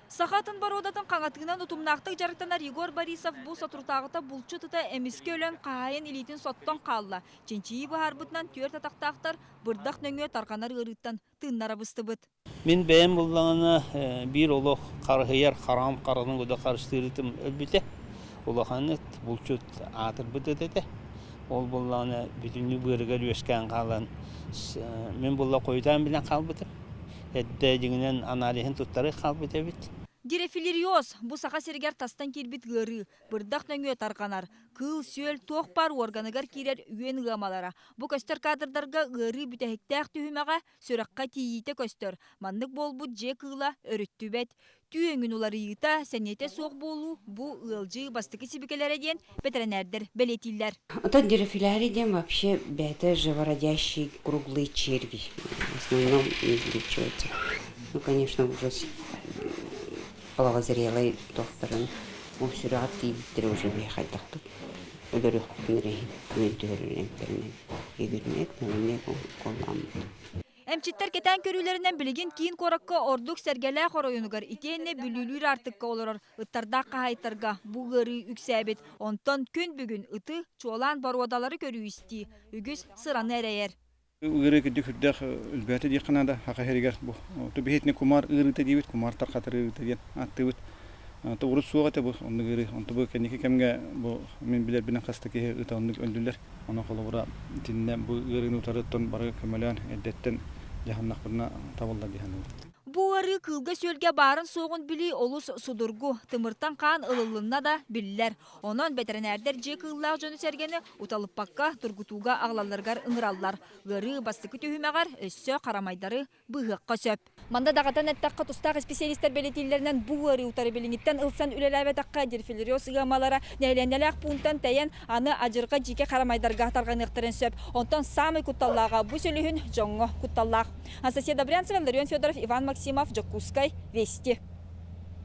Саха атын боруодатын хаҥатыынан утумнаахтык дьарыктанар Егор Борисов бу соторутааҕыта булчут ыта эмискэ өлөн хаһаайын илиитин соттон хаалла. Чинчийии быһаарбытынан түөрт атахтаахтар бырдах нөҥүө тарҕанар ыарыыттан тыыннара быстыбыт. Мин бэйэм буллаҕына биир олох харыһыйар хараҕым хараҕын куда харыстыырытым өлбүтэ. Улахан ыт, булчут аатырбыт ыт этэ. Ол буллаҕына бүтүннүү быарыгар үөскээн хаалан мин булла хойутаан билэн хаалбытым. Эрдэ дьиҥинэн аналиһын туттарыы хаалбыт эбит. Дирефилериоз бу Саха сиригэр тастан киирбит ыарыы, бырдах нөҥүө тарҕанар, кыыл-сүөл туох баар уорганыгар киирэр үөн ыамалара. Бу көстөр кадрдарга ыарыы бүтэһиктээх түһүмэҕэ сүрэххэ тиийиитэ көстөр. Маннык буолбут дьиэ кыыла өрүттүбэт. Түү өҥүн уларыйыыта, сэниэтэ суох буолуу бу ыалдьыы бастакы сибикэлэрэ диэн бэтэринээрдэр бэлиэтииллэр. Это дирефилярий диэн вообще бэйэтэ живородящий круглые черви. В основном излечивается. Ну, конечно, уже половозрелый тохторун ол сүрэҕэр тиийбиттэрэ уже хайдахтык өлөрүөхпүтүн эрэ иһин күөн түһэрин эмтэринэн егүрмэк эмиэ колламмыт. Эмчиттэр кэтээн көрүүлэринэн билигин киин куоракка ордук Сэргэлээх оройуонугар итиэннэ Бүлүүлүүр аартыкка олорор ыттардаах хаһаайыттарга бу ыарыы үксээбит. Онтон күн бүгүн ыты, чуолаан боруодалары көрүү-истии үгүс сыраны эрэйэр. Ыарыы кырдьык сүрдээх өлбөөтө диэххэ наада. Саха сиригэр бу биһитини кумаар ыарыыта диибит, кумаар тархатар ыарыыта диэн ааттыыбыт. Урут суох этэ бу оннук ыарыы. Онто бу кэнники кэмҥэ бу мин билэрбинэн хас да киһи ыта оннук өллүлэр. Ону холобура итиннэ бу ыарыыны утарыттан бары көмөлөөн эрдэттэн дьаһаннахпытына табыллар дии саныыбын. Бу ыарыы кыылга-сүөлгэ баарын-суоҕун билии олус судургу, тымыртан хаан ылыллынна да биллэр. Онон бэтэринээрдэр дьиэ кыыллаах дьону-сэргэни уталыппакка тургутууга аҕалалларыгар ыҥыраллар. Ыарыы бастакы түһүмэҕэр өссө харамайдары быыһыахха сөп. Манна даҕатан эттэххэ, тустаах исписэлиистэр бэлиэтииллэринэн, бу ыарыы утары билиҥҥиттэн ылсан үлэлээбэтэххэ, дирфилериоз ыамалара нэһилиэнньэлээх пуунтан тэйэн, аны адьырҕа дьиикэ харамайдарга тарҕаныахтарын сөп. Онтон саамай кутталлааҕа бу сүлүһүн дьоҥҥо кутталлаах. Анастасия Добрянцева, Ларион Федоров, Иван Максимов, Дьокуускай, Вести.